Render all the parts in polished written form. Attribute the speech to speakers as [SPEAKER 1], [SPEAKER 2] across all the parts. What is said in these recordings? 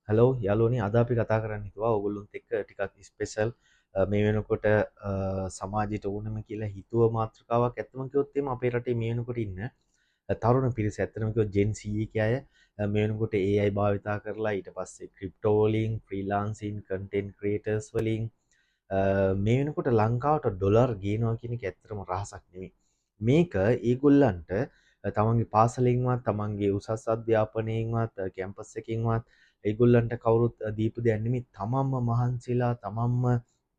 [SPEAKER 1] Hello යාළුවනේ, අද අපි කතා කරන්න හිතුවා ඔයගොල්ලොත් එක්ක ටිකක් ස්පෙෂල්, මේ වෙනකොට සමාජයට ඕනම කියලා හිතුව මාතෘකාවක්. ඇත්තම කිව්වොත් එහෙම අපේ රටේ මේ වෙනකොට ඉන්න තරුණ පිරිස, ඇත්තටම කිව්වොත් ජෙන් සී එකේ අය මේ වෙනකොට AI භාවිතා කරලා, ඊට පස්සේ ක්‍රිප්ටෝ වලින්, ෆ්‍රීලාන්සින්, කන්ටෙන්ට් ක්‍රියේටර්ස් වලින් මේ වෙනකොට ලංකාවට ඩොලර් ගේනවා කියන එක ඇත්තටම රහසක් නෙමෙයි. මේක ඒගොල්ලන්ට තමන්ගේ පාසලෙන්වත්, තමන්ගේ උසස් අධ්‍යාපනයෙන්වත්, කැම්පස් එකෙන්වත් ඒගොල්ලන්ට කවුරුත් දීපු දෙයක් නෙමෙයි. තමන්ම මහන්සිලා, තමන්ම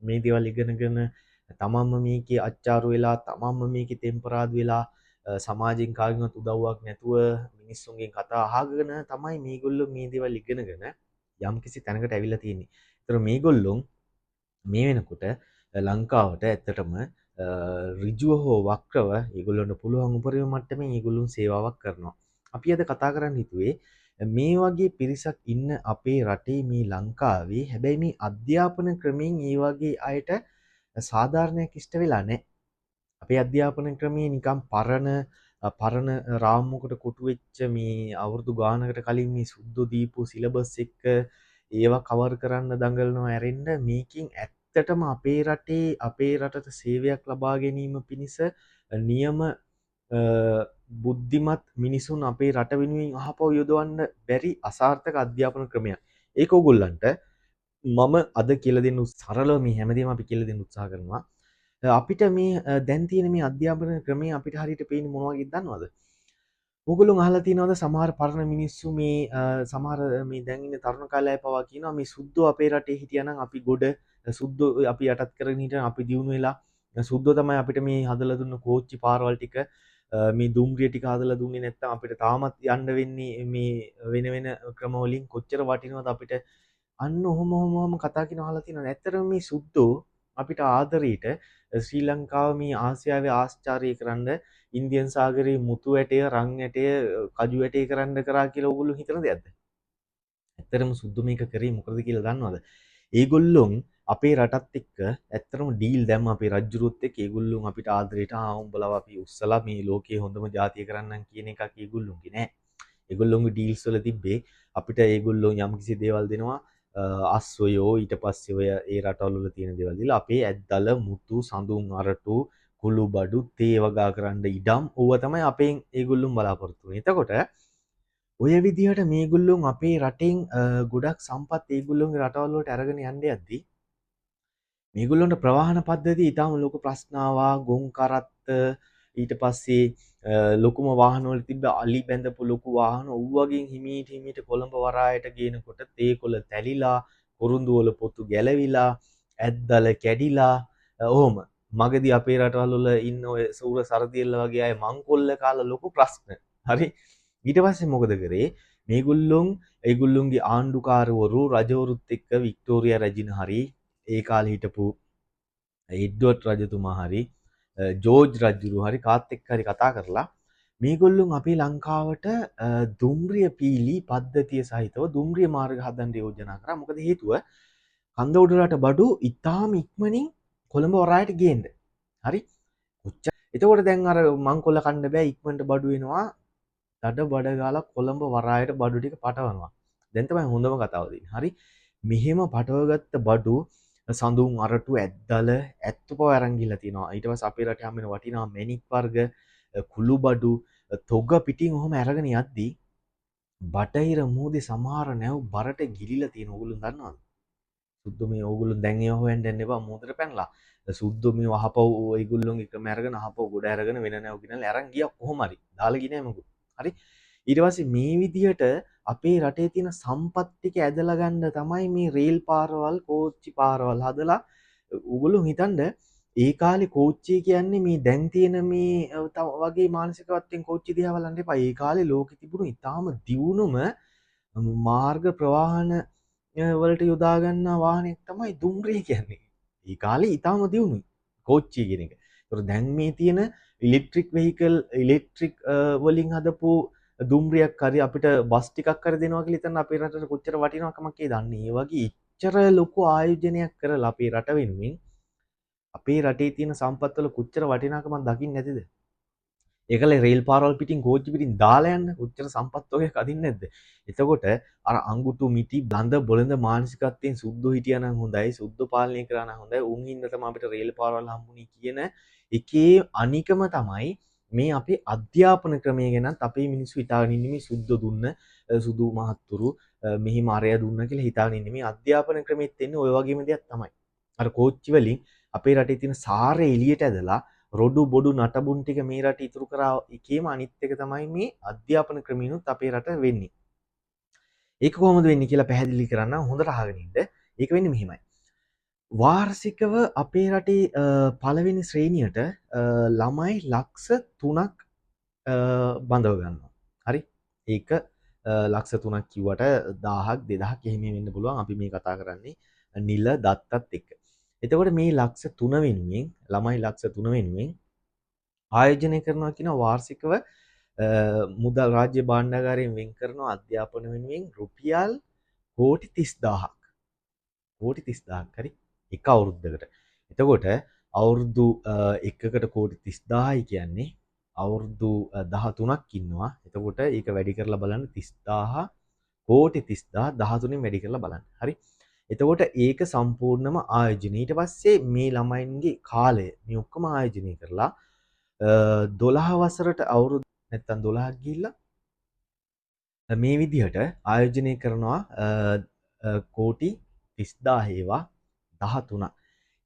[SPEAKER 1] මේ දේවල් ඉගෙනගෙන, තමන්ම මේකේ අච්චාරු වෙලා, තමන්ම මේකේ තෙම්පරාදු වෙලා, සමාජයෙන් කාගෙන්වත් උදව්වක් නැතුව මිනිස්සුන්ගෙන් කතා අහගෙන තමයි මේගොල්ලෝ මේ දේවල් ඉගෙනගෙන යම්කිසි තැනකට ඇවිල්ලා තියෙන්නේ. ඒතර මේගොල්ලොන් මේ වෙනකොට ලංකාවට ඇත්තටම ඍජුව හෝ වක්‍රව ඒගොල්ලන්ට පුළුවන් උපරිම මට්ටමින් ඒගොල්ලොන් සේවාවක් කරනවා. අපි අද කතා කරන්න හිතුවේ මේ වගේ පිරිසක් ඉන්න අපේ රටේ, මේ ලංකාවේ. හැබැයි මේ අධ්‍යාපන ක්‍රමයෙන් ඒ වගේ අයට සාධාරණයක් ඉෂ්ට වෙලා නැහැ. අපේ අධ්‍යාපන ක්‍රමයේ නිකන් පරණ පරණ රාමුවකට කොටු වෙච්ච, මේ අවුරුදු ගානකට කලින් මේ සුද්දෝ දීපු සිලබස් එක්ක ඒවා කවර් කරන්න දඟලනවා ඇරෙන්න, මේකෙන් ඇත්තටම අපේ රටේ අපේ රටට සේවයක් ලබා ගැනීම පිණිස නියම බුද්ධිමත් මිනිසුන් අපේ රට වෙනුවෙන් අහපව් යොදවන්න බැරි අසාර්ථක අධ්‍යාපන ක්‍රමයක්. ඒක ඕගොල්ලන්ට මම අද කියලා දෙන්න, සරලව මේ හැමදේම අපි කියලා දෙන්න උත්සාහ කරනවා. අපිට මේ දැන් තියෙන මේ අධ්‍යාපන ක්‍රමය අපිට හරියට පේන්නේ මොන වගේද දන්නවද? ඕගොල්ලෝ අහලා තියෙනවද සමහර පරණ මිනිස්සු, මේ සමහර මේ දැන් ඉන්න තරුණ කාලේ අය පවා කියනවා, මේ සුද්දෝ අපේ රටේ හිටියානම් අපි ගොඩ, සුද්දෝ අපි යටත් කරගෙන හිටියනම් අපි දියුණු වෙලා, සුද්දෝ තමයි අපිට මේ හදලා දුන්න කෝච්චි පාරවල් ටික, මේ දුම්රිය ටික හදලා දුන්නේ නැත්තම් අපිට තාමත් යන්න වෙන්නේ මේ වෙන වෙන ක්‍රම වලින්, කොච්චර වටිනවද අපිට, අන්න ඔහොම ඔහොම ඔහොම කතා කියන අහලා තියෙනවා. ඇත්තටම මේ සුද්දෝ අපිට ආදරේට ශ්‍රී ලංකාව මේ ආසියාවේ ආශ්චර්ය කරන්න, ඉන්දියන් සාගරයේ මුතු ඇටය, රන් ඇටය, කජු ඇටය කරන්න කරා කියලා ඕගොල්ලෝ හිතන දෙයක්ද? ඇත්තටම සුද්දෝ මේක කරේ මොකද කියලා දන්නවද? ඒගොල්ලොන් අපේ රටත් එක්ක ඇත්තටම ඩීල් දැම්ම අපේ රජ්ජුරුවොත් එක්ක. ඒගොල්ලොන් අපිට ආදරේට ආ උඹලව අපි උස්සලා මේ ලෝකයේ හොඳම ජාතිය කරන්නම් කියන එකක් ඒගොල්ලොන්ගේ නෑ. ඒගොල්ලොන්ගේ ඩීල්ස් වල තිබ්බේ අපිට ඒගොල්ලෝ යම්කිසි දේවල් දෙනවා, අස්වයෝ, ඊට පස්සේ ඔය ඒ රටවල් වල තියෙන දේවල් දීලා අපේ ඇද්දල, මුතු, සඳුන් අරටු, කුළු බඩු, තේ වගා කරන්න ඉඩම්, ඕවා තමයි අපෙන් ඒගොල්ලොන් බලාපොරොත්තු වෙන්නේ. එතකොට ඔය විදිහට මේගොල්ලොන් අපේ රටෙන් ගොඩක් සම්පත් ඒගොල්ලොන්ගේ රටවල් වලට අරගෙන යන්න යද්දී මේගොල්ලොන්ට ප්‍රවාහන පද්ධතිය ඊටාම ලොකු ප්‍රශ්න ආවා. ගොන් කරත්ත, ඊට පස්සේ ලොකුම වාහන වල තිබ්බ අලි බැඳපු ලොකු වාහන, ඌ වගේ හිමීට හිමීට කොළඹ වරායට ගේනකොට තේකොළ තැලිලා, කුරුඳු වල පොතු ගැලවිලා, ඇද්දල කැඩිලා, ඔහොම මගදී අපේ රටවල් වල ඉන්න ඔය සූර සරදියල්ල වගේ අය මංකොල්ල කාලා ලොකු ප්‍රශ්න. හරි. ඊට පස්සේ මොකද කරේ? මේගොල්ලොන් ඒගොල්ලොන්ගේ ආණ්ඩුකාරවරු රජවරුත් එක්ක, වික්ටෝරියා රැජින හරි, ඒ කාලේ හිටපු එඩ්වර්ඩ් රජතුමා හරි, ජෝර්ජ් රජුරු හරි, කාත් එක්ක හරි කතා කරලා මේගොල්ලොන් අපේ ලංකාවට දුම්රිය පීලි පද්ධතිය සහිතව දුම්රිය මාර්ග හදන්න යෝජනා කරා. මොකද හේතුව කන්ද උඩරට බඩු ඉතාම ඉක්මනින් කොළඹ වරායට ගේන්න. හරි. කොච්චර එතකොට දැන් අර මංකොල්ල කන්න බෑ, ඉක්මනට බඩු වෙනවා. දඩ බඩ ගාලා කොළඹ වරායට බඩු ටික පටවනවා. දැන් තමයි හොඳම කතාව තියෙන්නේ. හරි. මෙහෙම පටවගත්ත බඩු, සඳුන් අරටු, ඇද්දල, ඇත්තු පව අරන් ගිහලා තියෙනවා. ඊට පස්සේ අපේ රටේ හම්බෙන වටිනා මැණික් වර්ග, කුළු බඩු, තොග පිටින් ඔහොම අරගෙන යද්දී බටහිර මුහුදේ සමහර නැව් බරට ගිලිලා තියෙනවා. ඕගොල්ලෝ දන්නවද? සුද්දෝ මේ, ඕගොල්ලෝ දැන් ඒවා හොයන්න යන්න එපා මුහුදට පැනලා. සුද්දෝ මේ අහපව් ඒගොල්ලොන්ගේ ක්‍රම අරගෙන අහපව් ගොඩ අරගෙන වෙන නැව් ගෙනල්ලා අරන් ගියා කොහොම හරි. දාලා ගියේ නෑ මොකද. හරි. ඊට පස්සේ මේ විදිහට අපේ රටේ තියෙන සම්පත් ටික ඇදලා ගන්න තමයි මේ රේල් පාරවල්, කෝච්චි පාරවල් හදලා. ඕගොල්ලෝ හිතන්න, ඒ කාලේ කෝච්චිය කියන්නේ මේ දැන් තියෙන මේ වගේ මානසිකත්වයෙන් කෝච්චි දිහා බලන්න එපා. ඒ කාලේ ලෝකෙ තිබුණු ඉතාම දියුණුම මාර්ග ප්‍රවාහන වලට යොදා ගන්නා වාහනයක් තමයි දුම්රිය කියන්නේ. ඒ කාලේ ඉතාම දියුණුයි කෝච්චිය කියන එක. ඒතර දැන් මේ තියෙන ඉලෙක්ට්‍රික් වෙහිකල්, ඉලෙක්ට්‍රික් වලින් හදපු දුම්රියක් හරි අපිට බස් ටිකක් හරි දෙනවා කියලා හිතන්න, අපේ රටට කොච්චර වටිනාකමක් ඒ දන්නේ. ඒ වගේ ඉච්චර ලොකු ආයෝජනයක් කරලා අපේ රට වෙනුවෙන් අපේ රටේ තියෙන සම්පත් වල කොච්චර වටිනාකමක් දකින්න නැතිද? ඒකල රේල් පාරවල් පිටින් කෝච්චි පිටින් දාලා යන්න කොච්චර සම්පත් වගේක් අදින්නේ නැද්ද? එතකොට අර අඟුටු මිටි බඳ බොළඳ මානසිකත්වයෙන් සුද්දෝ හිටියා නම් හොඳයි, සුද්දෝ පාලනය කරා නම් හොඳයි, උන් හින්දා තමයි අපිට රේල් පාරවල් හම්බුනේ කියන එකේ අනිකම තමයි මේ අපේ අධ්‍යාපන ක්‍රමය ගැනත් අපේ මිනිස්සු හිතාගෙන ඉන්නේ මේ සුද්දෝ දුන්න සුදු මහත්තුරු මෙහිම අරය දුන්න කියලා හිතාගෙන ඉන්නේ. මේ අධ්‍යාපන ක්‍රමෙත් එන්නේ ඔය වගේම දෙයක් තමයි. අර කෝච්චි වලින් අපේ රටේ තියෙන සාරය එළියට ඇදලා රොඩු බොඩු නටබුන් ටික මේ රට ඉතුරු කරා එකේම අනිත් එක තමයි මේ අධ්‍යාපන ක්‍රමිනුත් අපේ රට වෙන්නේ. ඒක කොහොමද වෙන්නේ කියලා පැහැදිලි කරන්න හොඳට අහගෙන ඉන්න. ඒක වෙන්නේ මෙහෙමයි. වාර්ෂිකව අපේ රටේ පළවෙනි ශ්‍රේණියට ළමයි 3 ලක්ෂ බඳව ගන්නවා. හරි? ඒක 3 ලක්ෂ කිව්වට 1000ක් 2000ක් එහෙම වෙන්න පුළුවන්. අපි මේ කතා කරන්නේ නිල දත්තත් එක්ක. එතකොට මේ 3 ලක්ෂ වෙනුවෙන් ළමයි 3 ලක්ෂ වෙනුවෙන් ආයෝජනය කරනවා කියන වාර්ෂිකව මුදල් රාජ්‍ය භාණ්ඩාගාරයෙන් වෙන් කරනවා අධ්‍යාපන වෙනුවෙන් රුපියල් කෝටි 30,000ක්. කෝටි 30,000ක් හරි එක අවුරුද්දකට. එතකොට අවුරුදු එකකට කෝටි 30,000යි කියන්නේ අවුරුදු 13ක් ඉන්නවා. එතකොට ඒක වැඩි කරලා බලන්න 30,000 කෝටි 30,000 13න් වැඩි කරලා බලන්න. හරි. එතකොට ඒක සම්පූර්ණම ආයෝජනය. ඊට පස්සේ මේ ළමයින්ගේ කාලය මේ ඔක්කොම ආයෝජනය කරලා 12 වසරට අවුරුදු නැත්තම් 12ක් ගිහිල්ලා මේ විදිහට ආයෝජනය කරනවා කෝටි 30,000 ඒවා 13ක්.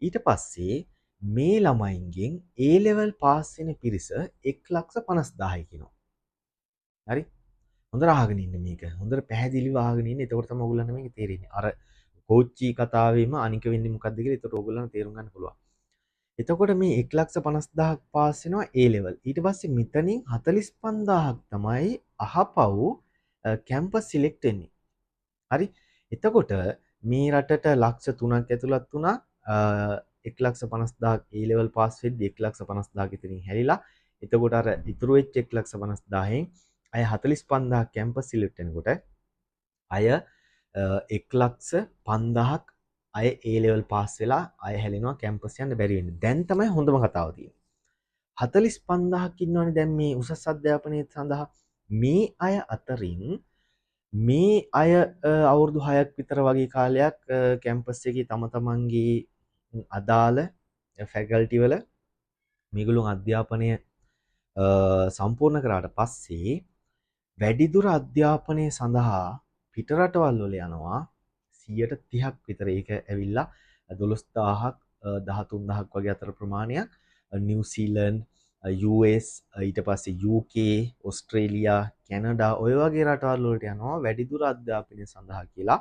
[SPEAKER 1] ඊට පස්සේ මේ ළමයින්ගෙන් ඒ ලෙවල් පාස් වෙන පිරිස 1,50,000යි කියනවා. හරි? හොඳට අහගෙන ඉන්න මේක. හොඳට පැහැදිලිව අහගෙන ඉන්න. එතකොට තමයි ඔයගොල්ලන්ට මේක තේරෙන්නේ. අර කෝච්චි කතාවෙම අනික වෙන්නේ මොකද්ද කියලා එතකොට ඔයගොල්ලන්ට තේරුම් ගන්න පුළුවන්. එතකොට මේ 1,50,000ක් පාස් වෙනවා ඒ ලෙවල්. ඊට පස්සේ මෙතනින් 45,000ක් තමයි අහපව් කැම්පස් සිලෙක්ට් වෙන්නේ. හරි? එතකොට මේ රටට 3 ලක්ෂ ඇතුළත් වුණා. 1,50,000ක් ඒ ලෙවල් පාස් වෙද්දි 1,50,000ක් ඉතින් හැලිලා. එතකොට අර ඉතුරු වෙච්ච 1,50,000න් අය 45,000ක් කැම්පස් සිලෙක්ට් වෙනකොට අය 1,05,000ක් අය ඒ ලෙවල් පාස් වෙලා අය හැලෙනවා කැම්පස් යන්න බැරි වෙන්නේ. දැන් තමයි හොඳම කතාව තියෙන්නේ. 45,000ක් ඉන්නවනේ දැන් මේ උසස් අධ්‍යාපනය සඳහා. මේ අය අතරින් මේ අය අවුරුදු 6ක් විතර වගේ කාලයක් කැම්පස් එකේ තම තමන්ගේ අදාළ ෆැකල්ටි වල මේගොල්ලෝ අධ්‍යාපනය සම්පූර්ණ කරාට පස්සේ වැඩිදුර අධ්‍යාපනය සඳහා පිට රටවල් වල යනවා 30%ක් විතර. ඒක ඇවිල්ලා 12,000ක් 13,000ක් වගේ අතර ප්‍රමාණයක් නිව්සීලන්ඩ්, US, ඊට පස්සේ UK, Australia, Canada ඔය වගේ රටවල් වලට යනවා වැඩිදුර අධ්‍යාපනය සඳහා කියලා.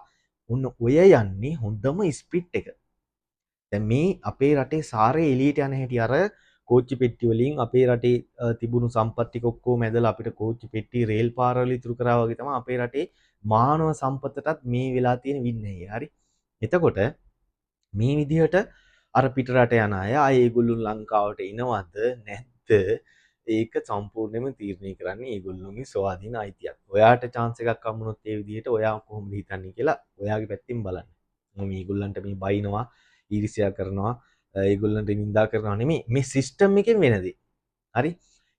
[SPEAKER 1] ඔන්න ඔය යන්නේ හොඳම ස්පීඩ් එක. දැන් මේ අපේ රටේ සාරේ එළියට යන හැටි අර කෝච්චි පෙට්ටි වලින් අපේ රටේ තිබුණු සම්පත් ටික ඔක්කොම ඇදලා අපිට කෝච්චි පෙට්ටි රේල් පාරවල් ඉතුරු කරා වගේ තමයි අපේ රටේ මානව සම්පතටත් මේ වෙලා තියෙන වින්නැහිය. හරි. එතකොට මේ විදිහට අර පිට රට යන අය ආයේ ඒගොල්ලෝ ලංකාවට එනවද නැද්ද ඒක සම්පූර්ණයෙන්ම තීරණය කරන්නේ ඒගොල්ලෝගේ ස්වාධීන අයිතියක්. ඔයාට චාන්ස් එකක් හම්බුනොත් ඒ විදිහට ඔයා කොහොමද හිතන්නේ කියලා ඔයාගේ පැත්තෙන් බලන්න. මම මේගොල්ලන්ට මේ බයිනවා, ඊර්ෂ්‍යා කරනවා, ඒගොල්ලන්ට නින්දා කරනවා නෙමෙයි, මේ සිස්ටම් එකෙන් වෙන දේ. හරි?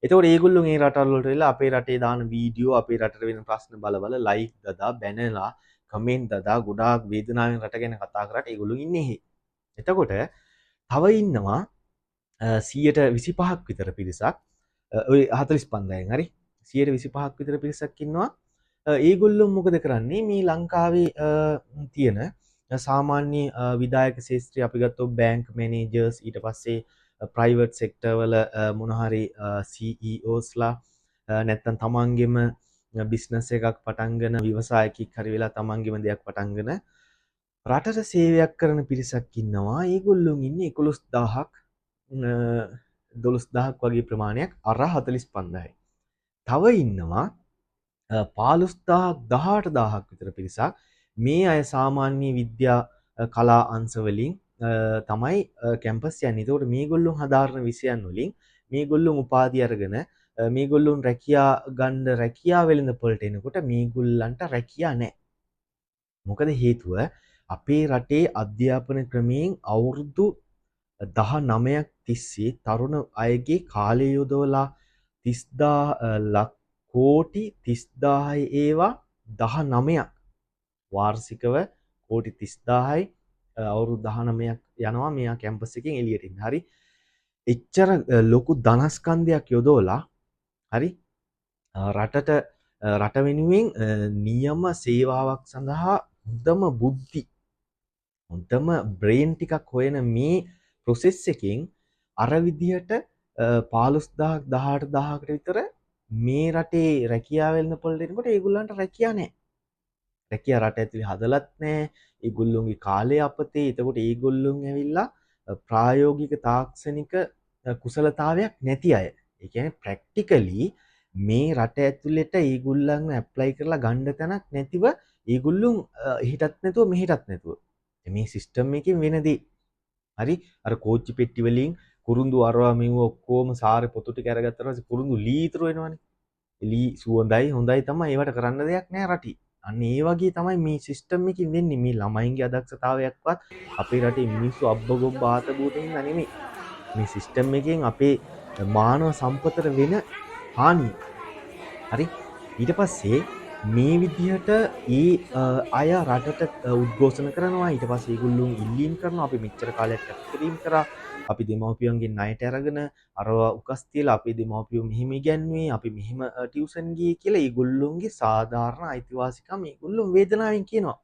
[SPEAKER 1] එතකොට ඒගොල්ලෝ මේ රටවල් වලට වෙලා අපේ රටේ දාන වීඩියෝ, අපේ රටට වෙන ප්‍රශ්න බල බල ලයික් දදා, බැනලා, කමෙන්ට් දදා ගොඩාක් වේදනාවෙන් රට ගැන කතා කරාට ඒගොල්ලෝ ඉන්නේ එහෙ. එතකොට තව ඉන්නවා 125ක් විතර පිරිසක්, ඔය 45,000න් හරි 125ක් විතර පිරිසක් ඉන්නවා. ඒගොල්ලෝ මොකද කරන්නේ? මේ ලංකාවේ තියෙන සාමාන්‍ය විදායක ක්ෂේත්‍රය අපි ගත්තොත් බැංක් මැනේජර්ස්, ඊට පස්සේ ප්‍රයිවට් සෙක්ටර් වල මොන හරි CEOස්ලා, නැත්තම් තමන්ගෙම බිස්නස් එකක් පටන්ගෙන ව්‍යවසායකයෙක් හරි වෙලා තමන්ගෙම දෙයක් පටන්ගෙන රටට සේවයක් කරන පිරිසක් ඉන්නවා. ඒගොල්ලොන් ඉන්නේ 11,000ක් 12,000ක් වගේ ප්‍රමාණයක් අර 45,000යි. තව ඉන්නවා 15,000ක් 18,000ක් විතර පිරිසක්. මේ අය සාමාන්‍ය විද්‍යා කලා අංශ වලින් තමයි කැම්පස් යන්නේ. ඒතකොට මේගොල්ලෝ හදාරන විෂයන් වලින් මේගොල්ලෝ උපාධි අරගෙන මේගොල්ලොන් රැකියා ගන්න රැකියා වෙළඳපොළට එනකොට මේගොල්ලන්ට රැකියා නැහැ. මොකද හේතුව අපේ රටේ අධ්‍යාපන ක්‍රමයෙන් අවුරුදු 19ක් තිස්සේ තරුණ අයගේ කාලය යොදවලා 30000 ලක් කෝටි 30000යි ඒවා 19ක් වාර්ෂිකව කෝටි 30000යි අවුරුදු 19ක් යනවා මෙයා කැම්පස් එකෙන් එළියට එන්න. හරි. එච්චර ලොකු ධනස්කන්ධයක් යොදවලා, හරි, රටට රට වෙනුවෙන් නියම සේවාවක් සඳහා හොඳම බුද්ධි හොඳම බ්‍රේන් ටිකක් හොයන මේ ප්‍රොසෙස් එකෙන් අර විදිහට 15000ක් 18000කට විතර මේ රටේ රැකියා වෙළඳපොළට එනකොට ඒගොල්ලන්ට රැකියා නැහැ. රැකියා රට ඇතුලේ හදලත් නැහැ. ඒගොල්ලොන්ගේ කාලය අපතේ. එතකොට ඒගොල්ලොන් ඇවිල්ලා ප්‍රායෝගික තාක්ෂණික කුසලතාවයක් නැති අය. ඒ කියන්නේ ප්‍රැක්ටිකලි මේ රට ඇතුළට ඒගොල්ලන්ව ඇප්ලයි කරලා ගන්න තැනක් නැතිව ඒගොල්ලොන් එහෙටත් නැතුව මෙහෙටත් නැතුව මේ සිස්ටම් එකෙන් වෙන දේ. හරි, අර කෝච්චි පෙට්ටි වලින් කුරුඳු අරවා මෙව ඔක්කොම සාරේ පොතු ටික අරගත්තාට පස්සේ කුරුඳු ලී ඉතුරු වෙනවනේ. ලී සුවඳයි හොඳයි තමයි, ඒවට කරන්න දෙයක් නෑ රටේ. අන්න ඒ වගේ තමයි මේ සිස්ටම් එකකින් වෙන්නේ. මේ ළමයින්ගේ අදක්ෂතාවයක්වත් අපේ රටේ මිනිස්සු අබ්බගොබ්බ ආතබූත හින්දා නෙමෙයි. මේ සිස්ටම් එකෙන් අපේ මානව සම්පතට වෙන හානිය. හරි, ඊට පස්සේ මේ විදිහට ඒ අය රටට උද්ඝෝෂණ කරනවා. ඊට පස්සේ ඒගොල්ලෝ ඉල්ලීම් කරනවා, අපි මෙච්චර කාලයක් කැපකිරීම කරා, අපි දෙමව්පියන්ගෙන් ණයට අරගෙන අරවා උකස් තියලා අපේ දෙමව්පියෝ මෙහෙම ඉගැන්නුවේ, අපි මෙහෙම ටියුෂන් ගියේ කියලා ඒගොල්ලොන්ගේ සාධාරණ අයිතිවාසිකම් ඒගොල්ලෝ වේදනාවෙන් කියනවා.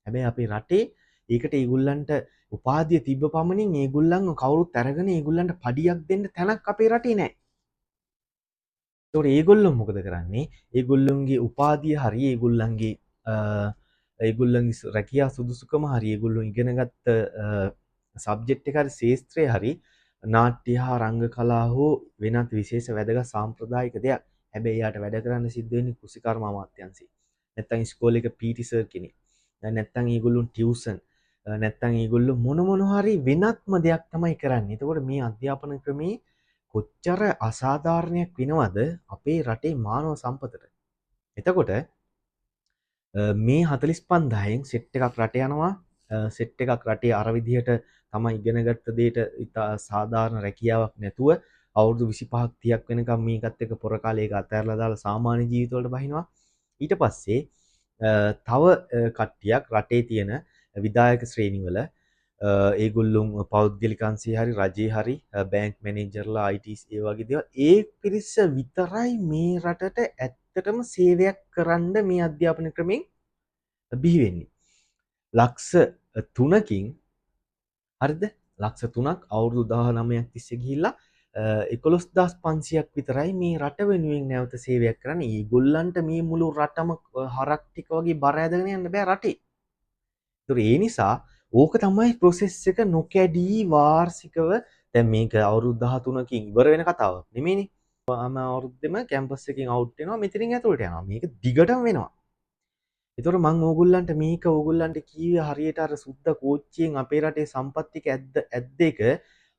[SPEAKER 1] හැබැයි අපේ රටේ ඒකට ඒගොල්ලන්ට උපාධිය තිබ්බ පමණින් ඒගොල්ලන්ව කවුරුත් අරගෙන ඒගොල්ලන්ට පඩියක් දෙන්න තැනක් අපේ රටේ නෑ. ඒතකොට ඒගොල්ලෝ මොකද කරන්නේ? ඒගොල්ලොන්ගේ උපාධිය හරි ඒගොල්ලන්ගේ රැකියා සුදුසුකම හරි ඒගොල්ලෝ ඉගෙනගත්ත සබ්ජෙක්ට් එක හරි ක්ෂේත්‍රය හරි නාට්‍ය හා රංග කලා හෝ වෙනත් විශේෂ වැදගත් සාම්ප්‍රදායික දෙයක්. හැබැයි එයාට වැඩ කරන්න සිද්ධ වෙන්නේ කෘෂිකර්ම අමාත්‍යාංශේ. නැත්තම් ඉස්කෝලේ එක පීටි සර් කෙනෙක්. නැත්තම් ඒගොල්ලෝ ටියුෂන්, නැත්තම් ඒගොල්ලෝ මොන මොන හරි වෙනත්ම දෙයක් තමයි කරන්නේ. එතකොට මේ අධ්‍යාපන ක්‍රමේ කොච්චර අසාධාරණයක් වෙනවද අපේ රටේ මානව සම්පතට. එතකොට මේ 45,000න් සෙට් එකක් රට යනවා. සෙට් එකක් රටේ අර විදිහට තමයි ඉගෙනගත්ත දෙයට ඉතා සාධාරණ රැකියාවක් නැතුව අවුරුදු 25ක් 30ක් වෙනකම් මේකත් එක්ක පොර කාලේ ඒක අතහැරලා දාලා සාමාන්‍ය ජීවිතවලට බහිනවා. ඊට පස්සේ තව කට්ටියක් රටේ තියෙන විදායක ශ්‍රේණිවල ඒගොල්ලොන් පෞද්ගලික අංශයේ හරි රජයේ හරි බැංක් මැනේජර්ලා IT ඒ වගේ දේවල් ඒ පිරිස විතරයි මේ රටට ඇත්තටම සේවයක් කරන්න මේ අධ්‍යාපන ක්‍රමෙන් බිහි වෙන්නේ. ලක්ෂ 3කින්, හරිද? ලක්ෂ 3ක් අවුරුදු 19ක් තිස්සේ ගිහිල්ලා 11500ක් විතරයි මේ රට වෙනුවෙන් නැවත සේවයක් කරන්නේ. ඒගොල්ලන්ට මේ මුළු රටම හරක් ටික වගේ බර ඇදගෙන යන්න බෑ රටේ. ඒතර ඒ නිසා ඕක තමයි ප්‍රොසෙස් එක නොකැඩී වාර්ෂිකව. දැන් මේක අවුරුදු 13කින් ඉවර වෙන කතාවක් නෙමෙයිනේ. හැම අවුරුද්දෙම කැම්පස් එකෙන් අවුට් වෙනවා, මෙතනින් ඇතුළට යනවා. මේක දිගටම වෙනවා. ඒතකොට මං ඕගොල්ලන්ට මේක ඕගොල්ලන්ට කීවේ හරියට අර සුද්ද කෝච්චියෙන් අපේ රටේ සම්පත් ටික ඇද්ද ඇද්ද එක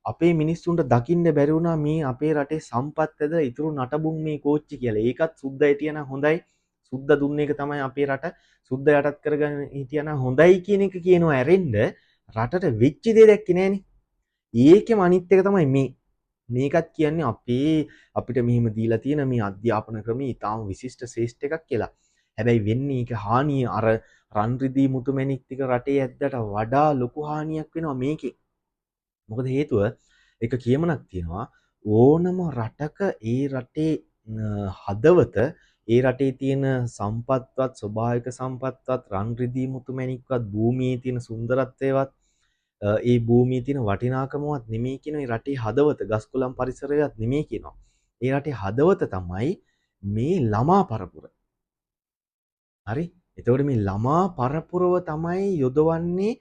[SPEAKER 1] අපේ මිනිස්සුන්ට දකින්න බැරි වුණා මේ අපේ රටේ සම්පත් ඇදලා ඉතුරු නටබුන් මේ කෝච්චි කියලා. ඒකත් සුද්ද හිටියනම් හොඳයි. සුද්ද දුන්න එක තමයි අපේ රට සුද්ද යටත් කරගෙන හිටියනම් හොඳයි කියන එක කියනවා ඇරෙන්න රටට වෙච්ච දේ දැක්කේ නෑනේ. ඒකෙම අනිත් එක තමයි මේ. මේකත් කියන්නේ අපේ අපිට මෙහෙම දීලා තියෙන මේ අධ්‍යාපන ක්‍රමය ඉතාම විශිෂ්ට ශ්‍රේෂ්ඨ එකක් කියලා. හැබැයි වෙන්නේ ඒක හානිය අර රන් රිදී මුතුමැණික් ටික රටේ ඇද්දට වඩා ලොකු හානියක් වෙනවා මේකේ. මොකද හේතුව එක කියමනක් තියෙනවා, ඕනම රටක ඒ රටේ හදවත ඒ රටේ තියෙන සම්පත්වත් ස්වභාවික සම්පත්වත් රන් රිදී මුතුමැණික්වත් භූමියේ තියෙන සුන්දරත්වයවත් ඒ භූමියේ තියෙන වටිනාකමවත් නෙමෙයි කියන ඒ රටේ හදවත ගස්කොළන් පරිසරයවත් නෙමෙයි කියනවා. ඒ රටේ හදවත තමයි මේ ළමා පරපුර. හරි? එතකොට මේ ළමා පරපුරව තමයි යොදවන්නේ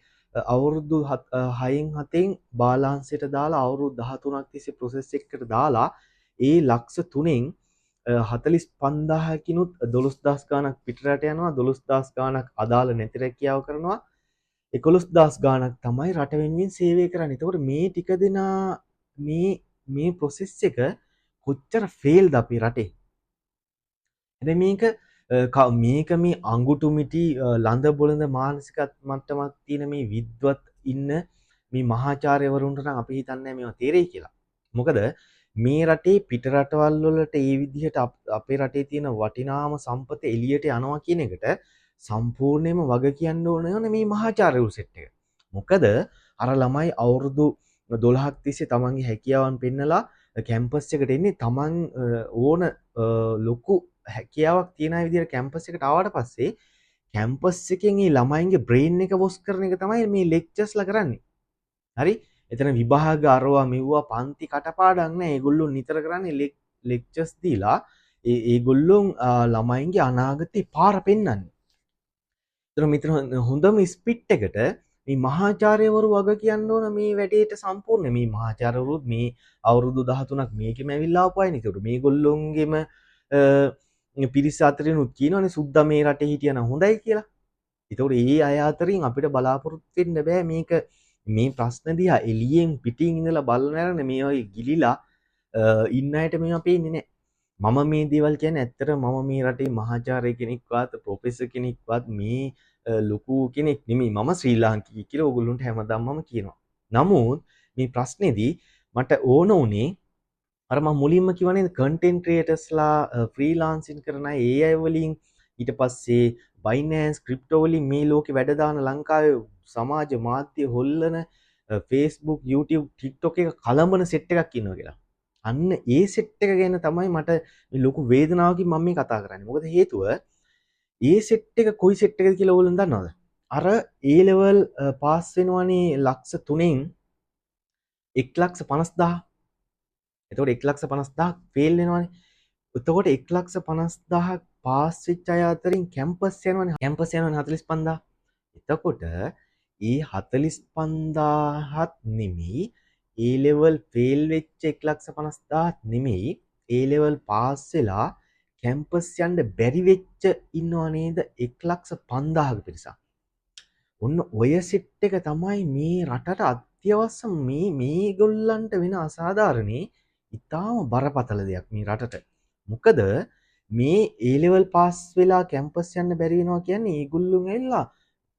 [SPEAKER 1] අවුරුදු 6න් 7න් බාලාංශයට දාලා අවුරුදු 13ක් තිස්සේ ප්‍රොසෙස් එකකට දාලා ඒ ලක්ෂ 3න් 45,000කිනුත් 12,000 ගාණක් පිටරට යනවා, 12,000 ගාණක් අදාළ නැති රැකියාව කරනවා, 11,000 ගාණක් තමයි රට වෙනුවෙන් සේවය කරන්නේ. එතකොට මේ ටික දෙනා මේ මේ ප්‍රොසෙස් එක කොච්චර ෆේල්ද අපේ රටේ. හැබැයි මේක මේක මේ අඟුටු මිටි ලඳ බොළඳ මානසික මට්ටමක් තියෙන මේ විද්වත් ඉන්න මේ මහාචාර්යවරුන්ට නම් අපි හිතන්නේ මේවා තේරෙයි කියලා. මොකද මේ රටේ පිට රටවල් වලට ඒ විදිහට අපේ රටේ තියෙන වටිනාම සම්පත එළියට යනවා කියන එකට සම්පූර්ණයෙන්ම වග කියන්න ඕන මේ මහාචාර්යවරු සෙට් එක. මොකද අර ළමයි අවුරුදු 12ක් තිස්සේ තමන්ගේ හැකියාවන් පෙන්නලා කැම්පස් එකට එන්නේ තමන් ඕන ලොකු හැකියාවක් තියෙන අය විදිහට කැම්පස් එකට ආවට පස්සේ කැම්පස් එකෙන් ඒ ළමයින්ගේ බ්‍රේන් එක වොෂ් කරන එක තමයි මේ ලෙක්චර්ස්ලා කරන්නේ. හරි? එතන විභාග අරවා මෙව්වා පන්ති කටපාඩම් නෑ. ඒගොල්ලෝ නිතර කරන්නේ ලෙක්චර්ස් දීලා ඒගොල්ලෝ ළමයින්ගේ අනාගතේ පාර පෙන්වන්නේ. එතන මෙතන හොඳම ස්පිට් එකට මේ මහාචාර්යවරු වග කියන්න ඕන මේ වැඩේට සම්පූර්ණ. මේ මහාචාර්යවරුත් මේ අවුරුදු 13ක් මේකෙම ඇවිල්ලා ආපු අයනේ. ඒතකොට මේගොල්ලොන්ගෙම පිරිස අතරිනුත් කියනවනේ සුද්දා මේ රටේ හිටියනම් හොඳයි කියලා. ඒතකොට ඒ අය අතරින් අපිට බලාපොරොත්තු වෙන්න බෑ මේක මේ ප්‍රශ්න දිහා එළියෙන් පිටින් ඉඳලා බලන අරන මේ වගේ ගිලිලා ඉන්න අයට මේවා පේන්නේ නෑ. මම මේ දේවල් කියන්නේ ඇත්තට මම මේ රටේ මහාචාර්ය කෙනෙක්වත් ප්‍රොෆෙසර් කෙනෙක්වත් මේ ලොකු කෙනෙක් නෙමෙයි. මම ශ්‍රී ලාංකිකයෙක් කියලා ඕගොල්ලන්ට හැමදාම මම කියනවා. නමුත් මේ ප්‍රශ්නේදී මට ඕන උනේ අර මම මුලින්ම කිව්වා නේද, කන්ටෙන්ට් ක්‍රියේටර්ස්ලා, ෆ්‍රීලාන්සින් කරන අය, ඒ අය වලින්, ඊට පස්සේ Binance crypto වලින් මේ ලෝකේ වැඩ දාන ලංකාවේ සමාජ මාධ්‍ය හොල්ලන Facebook, YouTube, TikTok එක කලඹන සෙට් එකක් ඉන්නවා කියලා. අන්න ඒ සෙට් එක ගැන තමයි මට මේ ලොකු වේදනාවකින් මම මේ කතා කරන්නේ. මොකද හේතුව ඒ සෙට් එක කොයි සෙට් එකද කියලා ඕගොල්ලෝ දන්නවද? අර A level pass වෙනවනේ ලක්ෂ 3න් 1,50,000. එතකොට 1,50,000ක් ෆේල් වෙනවනේ. එතකොට 1,50,000ක් පාස් වෙච්ච අය අතරින් කැම්පස් යනවනේ. කැම්පස් යනවනේ 45,000. එතකොට ඒ 45,000ත් නෙමෙයි, A level fail වෙච්ච 1,50,000ත් නෙමෙයි, A level pass වෙලා කැම්පස් යන්න බැරි වෙච්ච ඉන්නව නේද 1,05,000ක පිරිසක්. ඔන්න ඔය සෙට් එක තමයි මේ රටට අත්‍යවශ්‍ය මේ මේගොල්ලන්ට වෙන අසාධාරණේ ඉතාම බරපතල දෙයක් මේ රටට. මොකද මේ A level pass වෙලා කැම්පස් යන්න බැරි වෙනවා කියන්නේ ඒගොල්ලෝ ඇවිල්ලා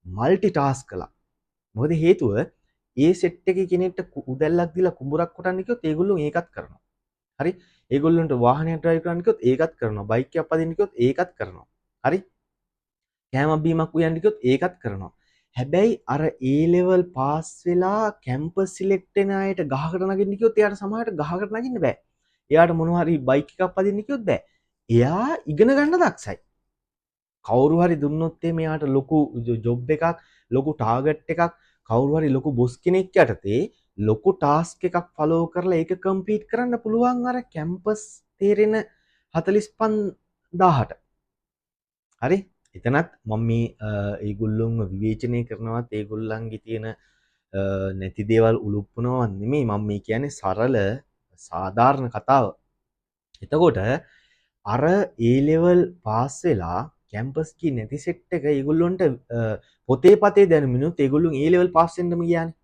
[SPEAKER 1] මල්ටි ටාස්ක් කළා. මොකද හේතුව ඒ සෙට් එකේ කෙනෙක්ට උදැල්ලක් දීලා කුඹුරක් කොටන්න කිව්වොත් ඒගොල්ලෝ ඒකත් කරනවා. හරි? ඒගොල්ලන්ට වාහනයක් ඩ්‍රයිව් කරන්න කිව්වොත් ඒකත් කරනවා. බයික් එකක් පදින්න කිව්වොත් ඒකත් කරනවා. හරි? කෑමක් බීමක් උයන්න කිව්වොත් ඒකත් කරනවා. හැබැයි අර A level pass වෙලා කැම්පස් සිලෙක්ට් වෙන අයට ගහකට නගින්න කිව්වොත් එයාට සමහරට ගහකට නගින්න බෑ. එයාට මොනවා හරි බයික් එකක් පදින්න කිව්වොත් බෑ. එයා ඉගෙන ගන්න දක්ෂයි. කවුරු හරි දුන්නොත් එහෙම එයාට ලොකු ජොබ් එකක්, ලොකු ටාගට් එකක්, කවුරු හරි ලොකු බොස් කෙනෙක් යටතේ ලොකු ටාස්ක් එකක් ෆලෝ කරලා ඒක කම්ප්ලීට් කරන්න පුළුවන් අර කැම්පස් තේරෙන 45,000ට. හරි? එතනත් මම මේ ඒගොල්ලොන්ව විවේචනය කරනවත් ඒගොල්ලන්ගේ තියෙන නැති දේවල් උලුප්පනවත් නෙමෙයි. මම මේ කියන්නේ සරල සාධාරණ කතාව. එතකොට අර A level pass වෙලා කැම්පස් ගියේ නැති සෙට් එක ඒගොල්ලොන්ට පොතේ පතේ දැනුමිනුත් ඒගොල්ලොන් A level pass වෙන්නම ගියානේ.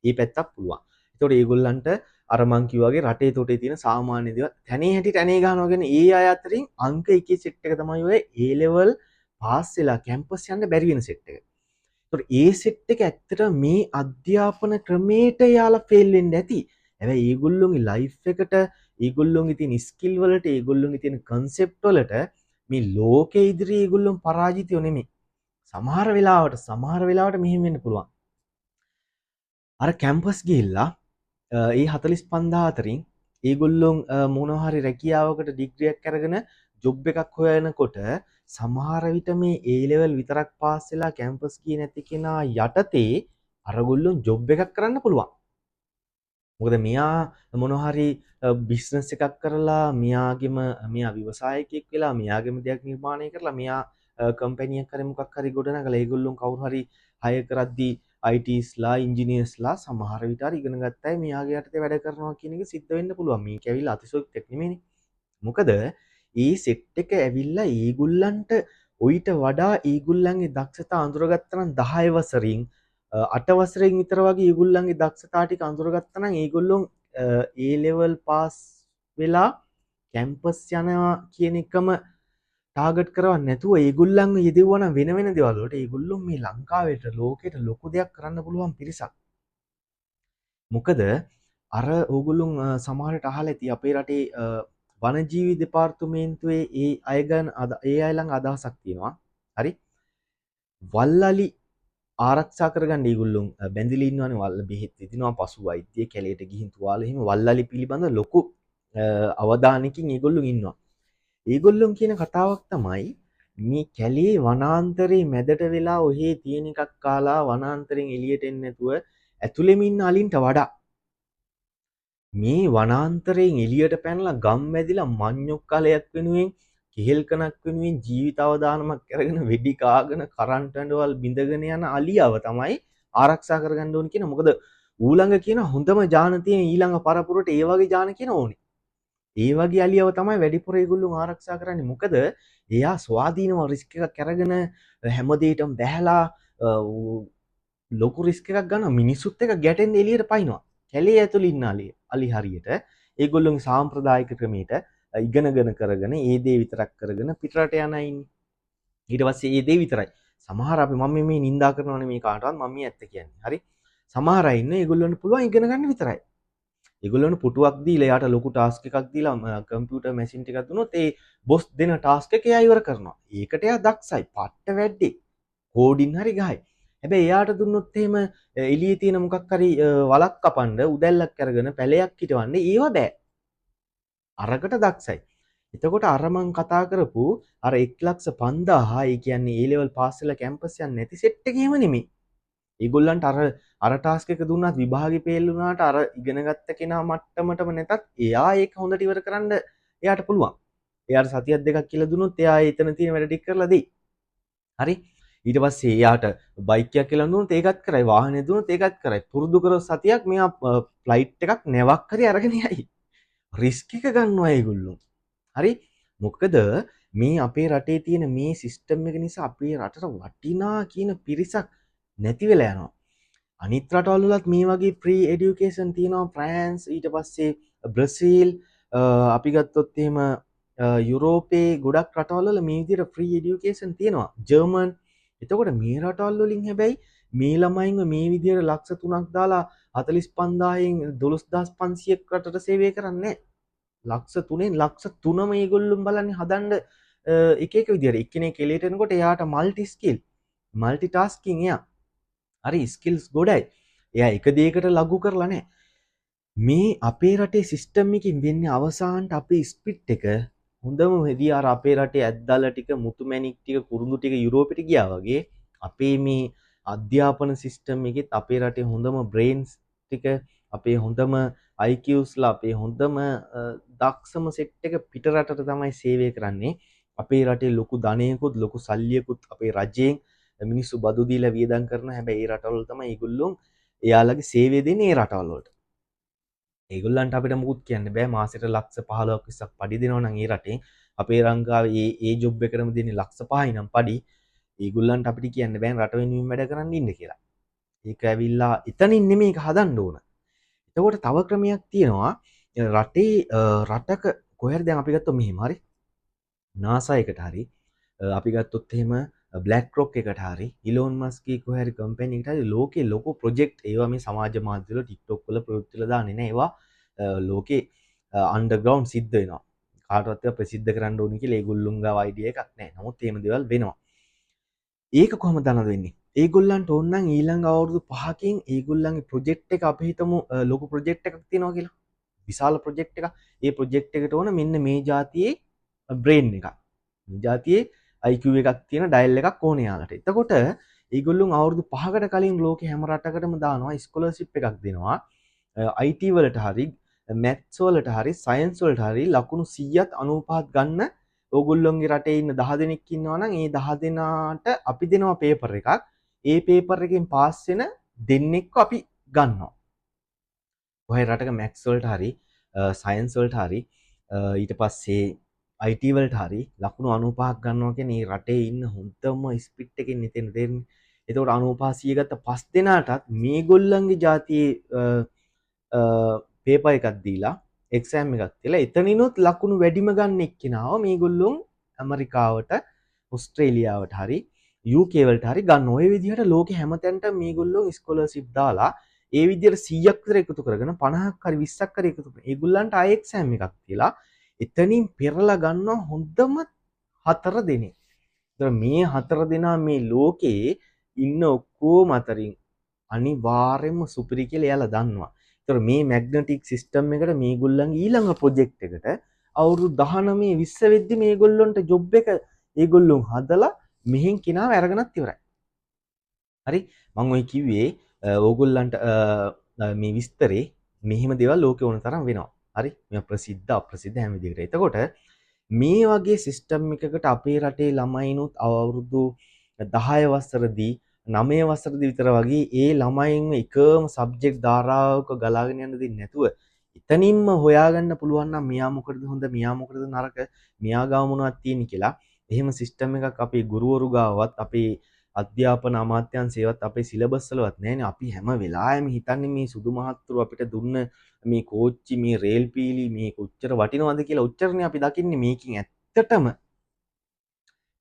[SPEAKER 1] ඒ පැත්තක් පුළුවන්. එතකොට ඒගොල්ලන්ට අර මං කිව්වා වගේ රටේ තොටේ තියෙන සාමාන්‍ය දේවල් තැනේ හැටියට ඇනේ ගහනවා කියන්නේ ඒ අය අතරින් අංක එකේ සෙට් එක තමයි ඔය A level pass වෙලා කැම්පස් යන්න බැරි වෙන සෙට් එක. එතකොට ඒ සෙට් එක ඇත්තට මේ අධ්‍යාපන ක්‍රමයට එයාලා ෆේල් වෙන්න ඇති. හැබැයි ඒගොල්ලොන්ගේ ලයිෆ් එකට, ඒගොල්ලොන්ගේ තියෙන ස්කිල් වලට, ඒගොල්ලොන්ගේ තියෙන කන්සෙප්ට් වලට මේ ලෝකෙ ඉදිරියේ ඒගොල්ලොන් පරාජිතයෝ නෙමෙයි. සමහර වෙලාවට මෙහෙම වෙන්න පුළුවන්. අර කැම්පස් ගිහිල්ලා ඒ 45,000 අතරින් ඒගොල්ලොන් මොනවා හරි රැකියාවකට ඩිග්‍රියක් අරගෙන ජොබ් එකක් හොයනකොට සමහර විට මේ A level විතරක් පාස් වෙලා කැම්පස් ගියේ නැති කෙනා යටතේ අරගොල්ලොන් ජොබ් එකක් කරන්න පුළුවන්. මොකද මෙයා මොනවා හරි බිස්නස් එකක් කරලා මෙයාගෙම මෙයා ව්‍යවසායකයෙක් වෙලා මෙයාගෙම දෙයක් නිර්මාණය කරලා මෙයා කම්පැනියක් හරි මොකක් හරි ගොඩනගලා ඒගොල්ලොන් කවුරු හරි හයර් කරද්දී ITස්ලා ඉංජිනියර්ස්ලා සමහර විට අර ඉගෙන ගත්ත අය මෙයාගේ යටතේ වැඩ කරනවා කියන එක සිද්ධ වෙන්න පුළුවන්. මේක ඇවිල්ලා අතිශයෝක්තියක් නෙමෙයිනේ. මොකද ඒ සෙට් එක ඇවිල්ලා ඒගොල්ලන්ට ඔయిత වඩා ඒගොල්ලන්ගේ දක්ෂතා අඳුරගත්තා නම් 10 වසරින් 8 වසරෙන් විතර වගේ ඒගොල්ලන්ගේ දක්ෂතා ටික අඳුරගත්තා නම් ඒගොල්ලොන් A level pass වෙලා කැම්පස් යනවා කියන එකම ටාගට් කරවන්නේ නැතුව ඒගොල්ලන්ව යෙදෙව්වා නම් වෙන වෙන දේවල් වලට ඒගොල්ලෝ මේ ලංකාවට ලෝකෙට ලොකු දෙයක් කරන්න පුළුවන් පිරිසක්. මොකද අර ඕගොල්ලොන් සමහරට අහලා ඇති අපේ රටේ වනජීවි දෙපාර්තමේන්තුවේ ඒ අය ගැන ඒ අය ළඟ අදහසක් තියෙනවා. හරි. වල්අලි ආරක්ෂා කරගන්න ඒගොල්ලොන් බැඳිලා ඉන්නවනේ. වල්ල බෙහෙත් විදිනවා, පසු වෛද්‍ය කැලේට ගිහින් තුවාල එහෙම වල්අලි පිළිබඳ ලොකු අවධානයකින් ඒගොල්ලොන් ඉන්නවා. ඒගොල්ලොන් කියන කතාවක් තමයි මේ කැලේ වනාන්තරේ මැදට වෙලා ඔහේ තියෙන එකක් කාලා වනාන්තරෙන් එළියට එන්නේ නැතුව ඇතුළෙම ඉන්න අලින්ට වඩා මේ වනාන්තරයෙන් එළියට පැනලා ගම් වැදිලා මඤ්ඤොක් කලයක් වෙනුවෙන්, කෙහෙල් කණක් වෙනුවෙන් ජීවිත අවදානමක් අරගෙන වෙඩි කාගෙන කරන්ට් ඇඬවල් බිඳගෙන යන අලියව තමයි ආරක්ෂා කරගන්න ඕන කියන. මොකද ඌ ළඟ කියන හොඳම ජාන තියෙන ඊළඟ පරපුරට ඒ වගේ ජාන කියන ඕනේ. ඒ වගේ අලියව තමයි වැඩිපුර ඒගොල්ලෝ ආරක්ෂා කරන්නේ. මොකද එයා ස්වාධීනව රිස්ක් එකක් අරගෙන හැම දෙයකටම බැහැලා ලොකු රිස්ක් එකක් ගන්න මිනිස්සුත් එක්ක ගැටෙන්න එළියට පයින්නවා. කැලේ ඇතුළේ ඉන්න අලි හරියට ඒගොල්ලෝගේ සාම්ප්‍රදායික ක්‍රමයට ඉගෙනගෙන කරගෙන ඒ දේ විතරක් කරගෙන පිටරට යන අය ඉන්නේ. ඊට පස්සේ ඒ දේ විතරයි. සමහර අපි මම මේ නින්දා කරනව නෙමෙයි කාටවත්, මම මේ ඇත්ත කියන්නේ. හරි. සමහර අය ඉන්නේ ඒගොල්ලන්ට පුළුවන් ඉගෙන ගන්න විතරයි. ඒගොල්ලන්ට පුටුවක් දීලා එයාට ලොකු ටාස්ක් එකක් දීලා කම්පියුටර් මැෂින් ටිකක් දුන්නොත් ඒ බොස් දෙන ටාස්ක් එක එයා ඉවර කරනවා. ඒකට එයා දක්ෂයි. පට්ට වැඩේ. කෝඩින් හරි ගහයි. හැබැයි එයාට දුන්නොත් එහෙම එළියේ තියෙන මොකක් හරි වලක් කපන්න, උදැල්ලක් අරගෙන පැලයක් හිටවන්න ඒව බෑ. අරකට දක්ෂයි. එතකොට අර මං කතා කරපු අර 1,05,000, ඒ කියන්නේ ඒ ලෙවල් පාස් වෙලා කැම්පස් යන්නේ නැති සෙට් එක එහෙම නෙමෙයි. ඒගොල්ලන්ට අර අර ටාස්ක් එක දුන්නත් විභාගෙ ෆේල් වුණාට අර ඉගෙන ගත්ත කෙනා මට්ටමටම නැතත් එයා ඒක හොඳට ඉවර කරන්න එයාට පුළුවන්. එයාට සතියක් දෙකක් කියලා දුන්නොත් එයා එතන තියෙන වැඩ ටික කරලා දෙයි. හරි. ඊට පස්සේ එයාට බයික් එකක් කියලා දුන්නොත් ඒකත් කරයි, වාහනේ දුන්නොත් ඒකත් කරයි. පුරුදු කරොත් සතියක් මෙයා ෆ්ලයිට් එකක් නැවක් හරි අරගෙන යයි. රිස්ක් එක ගන්නවා ඒගොල්ලෝ. හරි. මොකද මේ අපේ රටේ තියෙන මේ සිස්ටම් එක නිසා අපේ රටට වටිනා කියන පිරිසක් නැති වෙලා යනවා. අනිත් රටවල් වලත් මේ වගේ ෆ්‍රී එඩියුකේෂන් තියෙනවා. ෆ්‍රාන්ස්, ඊට පස්සේ බ්‍රසීල්, අපි ගත්තොත් එහෙම යුරෝපේ ගොඩක් රටවල් වල මේ විදිහට ෆ්‍රී එඩියුකේෂන් තියෙනවා. ජර්මන්. එතකොට මේ රටවල් වලින් හැබැයි මේ ළමයින්ව මේ විදිහට ලක්ෂ 3ක් දාලා 45,000න් 12,500ක් රටට සේවය කරන්නේ නැහැ. ලක්ෂ 3න් ලක්ෂ 3ම මේගොල්ලෝ බලන්නේ හදන්න එක එක විදිහට. එක්කෙනෙක් එළියට එනකොට එයාට මල්ටි ස්කිල්, මල්ටි ටාස්කින් එයා. හරි, ස්කිල්ස් ගොඩයි. එයා එක දෙයකට ලඝු කරලා නැහැ. මේ අපේ රටේ සිස්ටම් එකකින් වෙන්නේ අවසානට අපේ ස්පිරිට් එක හොඳම වෙදී අර අපේ රටේ ඇද්දල ටික, මුතු මැණික් ටික, කුරුඳු ටික යුරෝපෙට ගියා වගේ අපේ මේ අධ්‍යාපන සිස්ටම් එකෙත් අපේ රටේ හොඳම බ්‍රේන්ස් ටික, අපේ හොඳම IQs ලා, අපේ හොඳම දක්ෂම සෙට් එක පිට රටට තමයි සේවය කරන්නේ. අපේ රටේ ලොකු ධනයකුත් ලොකු සල්ලියකුත් අපේ රජයෙන් මිනිස්සු බදු දීලා වියදම් කරන. හැබැයි ඒ රටවල තමයි ඒගොල්ලෝ එයාලගේ සේවය දෙන්නේ ඒ රටවල් වලට. ඒගොල්ලන්ට අපිට මුකුත් කියන්න බෑ. මාසෙට ලක්ෂ 15ක් 20ක් පඩි දෙනවා නම් ඒ රටෙන්, අපේ ලංකාවේ ඒ ඒ ජොබ් එකටම දෙන්නේ ලක්ෂ 5යි නම් පඩි, ඒගොල්ලන්ට අපිට කියන්න බෑ රට වෙනුවෙන් වැඩ කරන්න ඉන්න කියලා. ඒක ඇවිල්ලා එතනින් නෙමෙයි ඒක හදන්න ඕන. එතකොට තව ක්‍රමයක් තියෙනවා. රටේ රටක කොහේ හරි දැන් අපි ගත්තොත් මෙහෙම හරි NASA එකට හරි අපි ගත්තොත් එහෙම බ්ලැක් රොක් එකට හරි ඉලෝන් මස්ක්ගේ කොහේ හරි කම්පැනි එකට හරි ලෝකේ ලොකු ප්‍රොජෙක්ට් ඒවා මේ සමාජ මාධ්‍ය වල TikTok වල ප්‍රවෘත්ති වල දාන්නේ නෑ. ඒවා ලෝකේ අන්ඩර්ග්‍රවුන්ඩ් සිද්ධ වෙනවා. කාටවත් ඒවා ප්‍රසිද්ධ කරන්න ඕනි කියලා ඒගොල්ලොන් ගාව අයිඩියා එකක් නෑ. නමුත් එහෙම දේවල් වෙනවා. ඒක කොහොමද දන්නද වෙන්නේ? ඒගොල්ලන්ට ඕන නම් ඊළඟ අවුරුදු 5කින් ඒගොල්ලන්ගේ ප්‍රොජෙක්ට් එක අපි හිතමු ලොකු ප්‍රොජෙක්ට් එකක් තියෙනවා කියලා. විශාල ප්‍රොජෙක්ට් එකක්. ඒ ප්‍රොජෙක්ට් එකට ඕන මෙන්න මේ ජාතියේ බ්‍රේන් එකක්. මේ ජාතියේ IQ එකක් තියෙන ඩයල් එකක් ඕනේ යාලට. එතකොට ඒගොල්ලොන් අවුරුදු 5කට කලින් ලෝකේ හැම රටකටම දානවා ස්කෝලර්ෂිප් එකක් දෙනවා. IT වලට හරි, මැත්ස් වලට හරි, සයන්ස් වලට හරි ලකුණු 100ත් 95ත් ගන්න ඕගොල්ලොන්ගේ රටේ ඉන්න 10 දෙනෙක් ඉන්නවා නම් ඒ 10 දෙනාට අපි දෙනවා පේපර් එකක්. ඒ පේපර් එකෙන් පාස් වෙන දෙන්නෙක්ව අපි ගන්නවා. කොහේ රටක මැත්ස් වලට හරි, සයන්ස් වලට හරි, ඊට පස්සේ IT වලට හරි ලකුණු 95ක් ගන්නවා කියන්නේ ඒ රටේ ඉන්න හොඳම ස්පිරිට් එකෙන් එතෙන් තේරෙන්නේ. එතකොට 95 100 ගත්ත පස් දෙනාටත් මේගොල්ලන්ගේ ජාතියේ පේපර් එකක් දීලා එක්සෑම් එකක් තියලා එතනිනුත් ලකුණු වැඩිම ගන්න එක්කෙනාව මේගොල්ලොන් ඇමරිකාවට, ඔස්ට්‍රේලියාවට හරි, UK වලට හරි ගන්න. ඔය විදිහට ලෝකෙ හැමතැනටම මේගොල්ලෝ ස්කෝලර්ෂිප් දාලා ඒ විදිහට 100ක් විතර එකතු කරගෙන 50ක් හරි 20ක් හරි එකතු කරගෙන ඒගොල්ලන්ට ආයෙ එක්සෑම් එකක් තියලා එතනින් පෙරලා ගන්නවා හොඳම 4 දෙනෙක්. ඒතර මේ 4 දෙනා මේ ලෝකේ ඉන්න ඔක්කොම අතරින් අනිවාර්යයෙන්ම සුපිරි කියලා එයාලා දන්නවා. ඒතර මේ මැග්නටික් සිස්ටම් එකට මේගොල්ලන්ගේ ඊළඟ ප්‍රොජෙක්ට් එකට අවුරුදු 19 20 වෙද්දි මේගොල්ලොන්ට ජොබ් එක ඒගොල්ලොන් හදලා මෙහෙන් කෙනාව අරගෙනත් ඉවරයි. හරි, මං ඔය කිව්වේ ඕගොල්ලන්ට මේ විස්තරේ මෙහෙම දේවල් ලෝකේ ඕන තරම් වෙනවා. හරි, මේ ප්‍රසිද්ධ අප්‍රසිද්ධ හැම විදිහකට. එතකොට මේ වගේ සිස්ටම් එකකට අපේ රටේ ළමයිනුත් අවුරුදු 10 වසරදී 9 වසරදී විතර වගේ ඒ ළමයින්ව එකම සබ්ජෙක්ට් ධාරාවක ගලාගෙන යන්න දෙන්නේ නැතුව එතනින්ම හොයාගන්න පුළුවන් නම් මෙයා මොකටද හොඳ, මෙයා මොකටද නරක, මෙයා ගාව මොනවද තියෙන්නේ කියලා, එහෙම සිස්ටම් එකක් අපේ ගුරුවරු ගාවවත් අපේ අධ්‍යාපන අමාත්‍යාංශයේවත් අපේ සිලබස් වලවත් නෑනේ. අපි හැම වෙලාවෙම හිතන්නේ මේ සුදු මහත්තුරු අපිට දුන්න මේ කෝච්චි, මේ රේල් පීලි මේ කොච්චර වටිනවද කියලා ඔච්චරනේ අපි දකින්නේ. මේකෙන් ඇත්තටම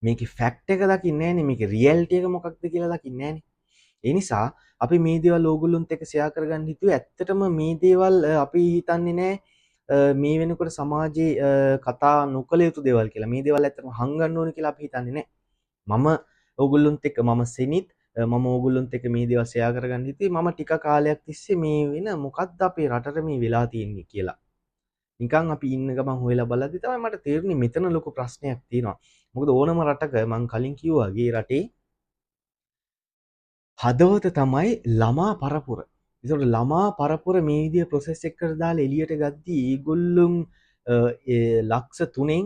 [SPEAKER 1] මේකේ ෆැක්ට් එක දකින්නේ නෑනේ, මේකේ රියැලිටි එක මොකක්ද කියලා දකින්නේ නෑනේ. ඒ නිසා අපි මේ දේවල් ඕගොල්ලොන්ත් එක්ක ෂෙයා කරගන්න හිතුවේ. ඇත්තටම මේ දේවල් අපි හිතන්නේ නෑ මේ වෙනකොට සමාජයේ කතා නොකළ යුතු දේවල් කියලා. මේ දේවල් ඇත්තටම හංගන්න ඕනේ කියලා අපි හිතන්නේ නෑ. මම ඕගොල්ලොන්ත් එක්ක, මම සෙනිත්, මම ඕගොල්ලොන්ත් එක්ක මේ දේවල් ෂෙයා කරගන්න හිතුවේ. මම ටික කාලයක් තිස්සේ මේ වෙන මොකද්ද අපේ රටට මේ වෙලා තියෙන්නේ කියලා නිකන් අපි ඉන්න ගමන් හොයලා බලද්දි තමයි මට තේරුනේ මෙතන ලොකු ප්‍රශ්නයක් තියෙනවා. මොකද ඕනම රටක මං කලින් කිව්වා වගේ රටේ හදවත තමයි ළමා පරපුර. ඒතකොට ළමා පරපුර මේ විදිය ප්‍රොසෙස් එකකට දාලා එළියට ගද්දි ඒගොල්ලොන් ඒ ලක්ෂ 3න්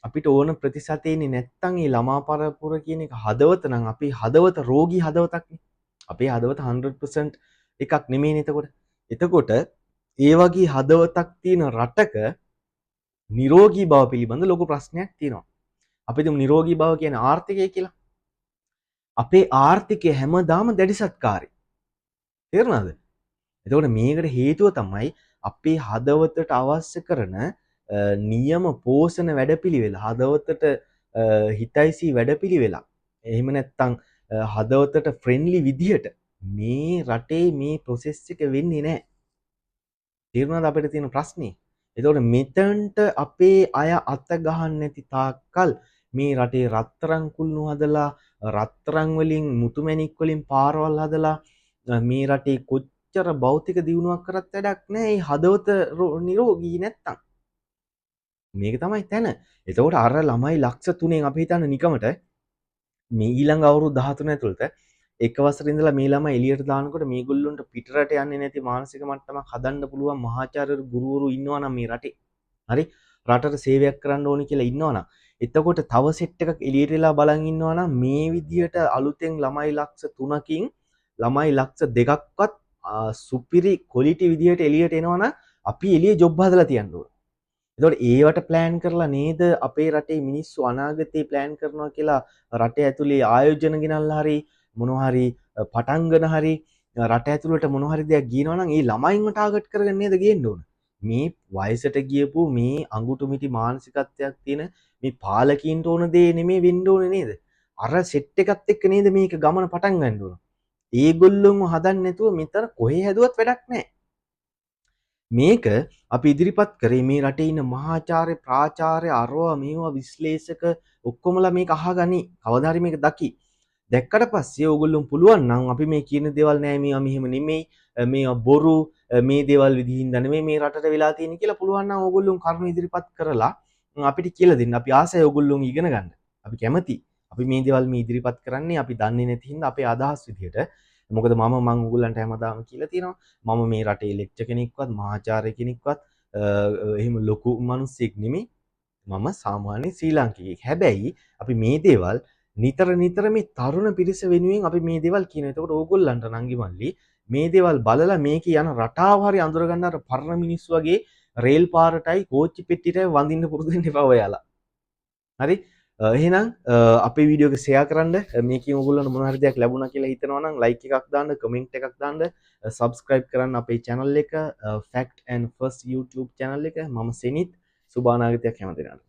[SPEAKER 1] අපිට ඕන ප්‍රතිශතය එන්නේ නැත්තම් ඒ ළමා පරපුර කියන එක හදවත නම් අපේ හදවත රෝගී හදවතක්නේ. අපේ හදවත 100% එකක් නෙමෙයිනේ එතකොට. එතකොට ඒ වගේ හදවතක් තියෙන රටක නිරෝගී බව පිළිබඳ ලොකු ප්‍රශ්නයක් තියෙනවා. අපි හිතමු නිරෝගී බව කියන්නේ ආර්ථිකය කියලා. අපේ ආර්ථිකය හැමදාම දැඩි සත්කාරයි. තේරුණාද? එතකොට මේකට හේතුව තමයි අපේ හදවතට අවශ්‍ය කරන නියම පෝෂණ වැඩපිළිවෙල, හදවතට හිතයිසී වැඩපිළිවෙලක්. එහෙම නැත්නම් හදවතට ෆ්‍රෙන්ඩ්ලි විදිහට මේ රටේ මේ ප්‍රොසෙස් එක වෙන්නේ නැහැ. තේරුණාද අපිට තියෙන ප්‍රශ්නේ? එතකොට මෙතනට අපේ අය අත ගහන්න නැති තාක්කල් මේ රටේ රත්තරන් කුළුණු හදලා, රත්තරන් වලින් මුතුමැණික් වලින් පාරවල් හදලා මේ රටේ කොච්චර භෞතික දියුණුවක් කරත් වැඩක් නෑ මේ හදවත නිරෝගී නැත්තම්. මේක තමයි තැන. එතකොට අර ළමයි ලක්ෂ 3න් අපි හිතන්න නිකමට මේ ඊළඟ අවුරුදු 13 ඇතුළත එක වසරේ ඉඳලා මේ ළමයි එළියට දානකොට මේගොල්ලොන්ට පිටරට යන්නේ නැති මානසික මට්ටමක් හදන්න පුළුවන් මහාචාර්යවරු ගුරුවරු ඉන්නවා නම් මේ රටේ. හරි, රටට සේවයක් කරන්න ඕනි කියලා ඉන්නවා නම්, එතකොට තව සෙට් එකක් එළියට වෙලා බලන් ඉන්නවා නම් මේ විදියට අලුතෙන් ළමයි ලක්ෂ 3කින් ළමයි ලක්ෂ 2ක්වත් සුපිරි ක්වොලිටි විදියට එළියට එනවා නම් අපි එළිය ජොබ් හදලා තියන්න ඕන. එතකොට ඒවට ප්ලෑන් කරලා නේද අපේ රටේ මිනිස්සු අනාගතේ ප්ලෑන් කරනවා කියලා රටේ ඇතුලේ ආයෝජන ගෙනල්ලා හරි මොනවා හරි පටන්ගෙන හරි රට ඇතුළට මොනවා හරි දෙයක් ගේනවා නම් ඒ ළමයින්ව ටාගට් කරගෙන නේද ගේන්න ඕන. මේ වයසට ගියපු මේ අඟුටු මිටි මානසිකත්වයක් තියෙන මේ පාලකීන්ට ඕන දේ නෙමෙයි වෙන්න ඕනේ නේද? අර සෙට් එකත් එක්ක නේද මේක ගමන පටන් ගන්න ඕන. ඒගොල්ලොන්ව හදන්න නැතුව මෙතන කොහේ හැදුවත් වැඩක් නැහැ. මේක අපි ඉදිරිපත් කරේ මේ රටේ ඉන්න මහාචාර්ය ප්‍රාචාර්ය අරවා මේවා විශ්ලේෂක ඔක්කොමලා මේක අහගනි. කවදා හරි මේක දකි. දැක්කට පස්සේ ඕගොල්ලොන් පුළුවන් නම් අපි මේ කියන දේවල් නෑ, මේවා මෙහෙම නෙමෙයි, මේවා බොරු, මේ දේවල් විදිහින්ද නෙමෙයි මේ රටට වෙලා තියෙන්නේ කියලා පුළුවන් නම් ඕගොල්ලොන් කරුණු ඉදිරිපත් කරලා අපිට කියලා දෙන්න. අපි ආසයි ඕගොල්ලොන් ඉගෙන ගන්න. අපි කැමති. අපි මේ දේවල් මේ ඉදිරිපත් කරන්නේ අපි දන්නේ නැති හින්දා අපේ අදහස් විදිහට. මොකද මං ඕගොල්ලන්ට හැමදාම කියලා තියෙනවා, මම මේ රටේ ලෙක්චර් කෙනෙක්වත් මහාචාර්ය කෙනෙක්වත් එහෙම ලොකු මිනිස්සෙක් නෙමෙයි. මම සාමාන්‍ය ශ්‍රී ලාංකිකයෙක්. හැබැයි අපි මේ දේවල් නිතර නිතර මේ තරුණ පිරිස වෙනුවෙන් අපි මේ දේවල් කියනවා. එතකොට ඕගොල්ලන්ට නංගි මල්ලි මේ දේවල් බලලා මේකේ යන රටාව හරි අඳුරගන්න අර පරණ මිනිස්සු වගේ රේල් පාරටයි කෝච්චි පෙට්ටියටයි වඳින්න පුරුදු වෙන්න එපා ඔයාලා. හරි? එහෙනම් අපේ වීඩියෝ එක ෂෙයා කරන්න. මේකෙන් ඔයගොල්ලන්ට මොන හරි දෙයක් ලැබුණා කියලා හිතනවා නම් ලයික් එකක් දාන්න, කමෙන්ට් එකක් දාන්න, සබ්ස්ක්‍රයිබ් කරන්න අපේ channel එක, Fact and First YouTube channel එක. මම සෙනිත්. සුබ අනාගතයක් හැම දෙනාටම.